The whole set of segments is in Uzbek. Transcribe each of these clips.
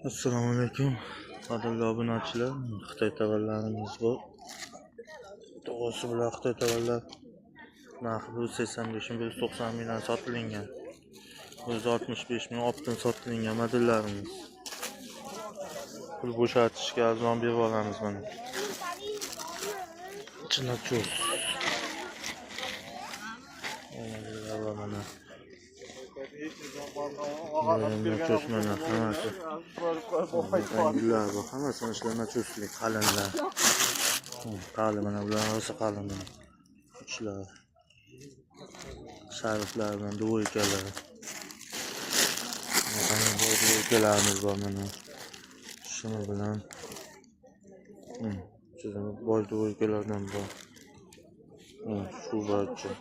Assalomu alaykum, qadrli obunachilar. Xitoy tovarlarimiz bor. To'g'risi, bular Xitoy tovarlar, narxi 185 ming, 190 mingdan sotilingan. 165 ming оптом sotilingan modellarimiz. Pul bo'shatishga arzon berib yuboramiz mana. Chinachos. Modellar bor mana. Nachos mana hammasi. Ranglar bor, hammasi mana shular nachoslik, qalinlar. Qalin mana bular rosa qalin mana. Uchlar. Sharflar bilan двойка lar. Mana bu двойка larimiz bor mana. Shuni bilan shuni boy двойка lardan bor. Shu barcha.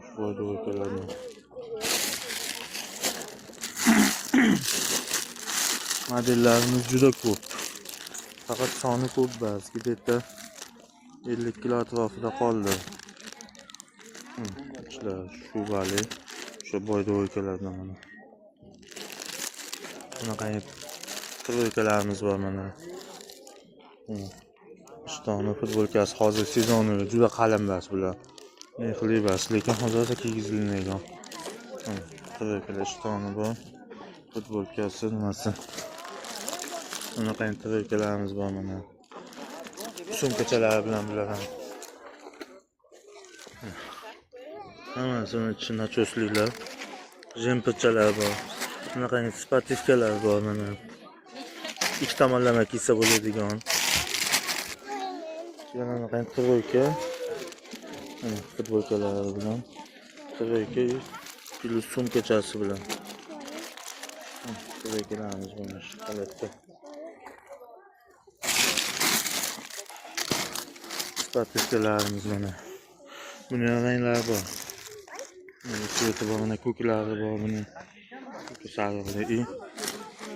Shu boy двойка lardan. Modellarimiz juda ko'p. Faqat soni ko'p emas. Где-то 50 kilo atrofida qoldi. Shular shubali, o'sha boy двойка lardan mana. Bunaqangi тройка larimiz bor mana. Ishtoni, futbolkasi hozir sezoni, juda qalin emas bular. Mexli emas, lekin hozir rosa kiygizilmaydigan. Тройка lar, ishtoni bor. Futbolkasi nimasi. Bunaqangi тройка larimiz bor mana. Sumkachalari bilan bular ham. Hammasini ichi nachosliklar. Jemperchalar bor. Bunaqangi спортивка lar bor mana. Ikki tomonlama kiysa bo'ladigan. Yana bunaqangi тройка. Mana futbolkalari bilan. Тройка плюс sumkachasi bilan. Тройка larimiz mana shu holatda. Спортивка larimiz mana. Buni ham ranglari bor. Mana цвет i bor, mana ko'klari bor buni. Sarig'li и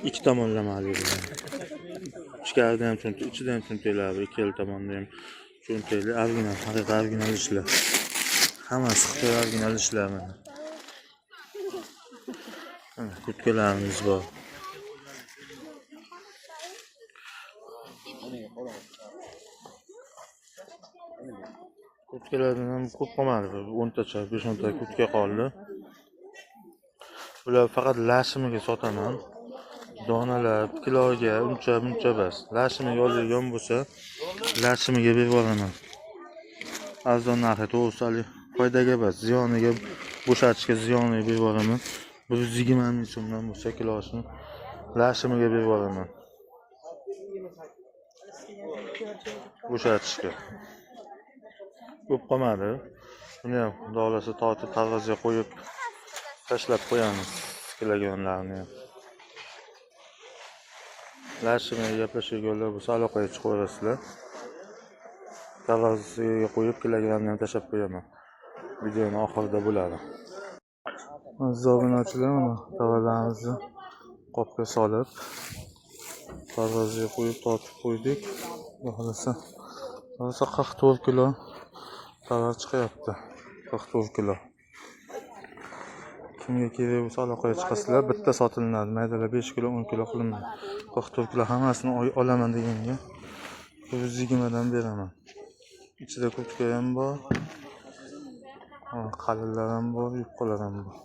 ikki tomonlamali bular. Ichkarida ham cho'ntak, ichida ham cho'ntaklari bor, ikkala tomonda ham cho'ntakli, original, haqiqiy original ishlar. Hammasi Xitoy original ishlar mana. Mana kurtkalarimiz bor. Kurtkalardan ham ko'p qolmadi, bir 10tacha, 5-10 ta kurtka qoldi. Bular faqat lashimiga sotaman. Donalar kiloga uncha buncha emas. Lashimiga oladigan bo'lsa, lashimiga berib yuboraman. Arzon narxi, to'g'risi hali foydaga emas, ziyoniga, bo'shatishga ziyoniga berib yuboraman. 120 ming so'mdan bo'lsa kilosini lashimiga berib yuboraman. Bo'shatishga. Ko'p qolmadi. Buni ham xudo xohlasa tortib tarvozga qo'yib tashlab qo'yamiz kilogramlarni ham. Lashimiga gaplashadiganlar bo'lsa aloqaga chiqaverasizlar. Tarvozga qo'yib kilogramni ham tashlab qo'yaman. Videoni oxirida bo'ladi. Aziz obunachilar, mana tovarlarimizni qopga solib tarvozga qo'yib tortib qo'ydik. Xudo xohlasa, rosa 44 kilo tovar chiqyapti. 44 kilo. Kimga kerak bo'lsa aloqaga chiqasizlar. Bitta sotilinadi. Maydalar 5 kilo, 10 kilo qilinmaydi. 44 kilo hammasini olaman deganga 120 dan beraman. Ichida kurtka ham bor. Qalinlar ham bor, yupqalar ham bor.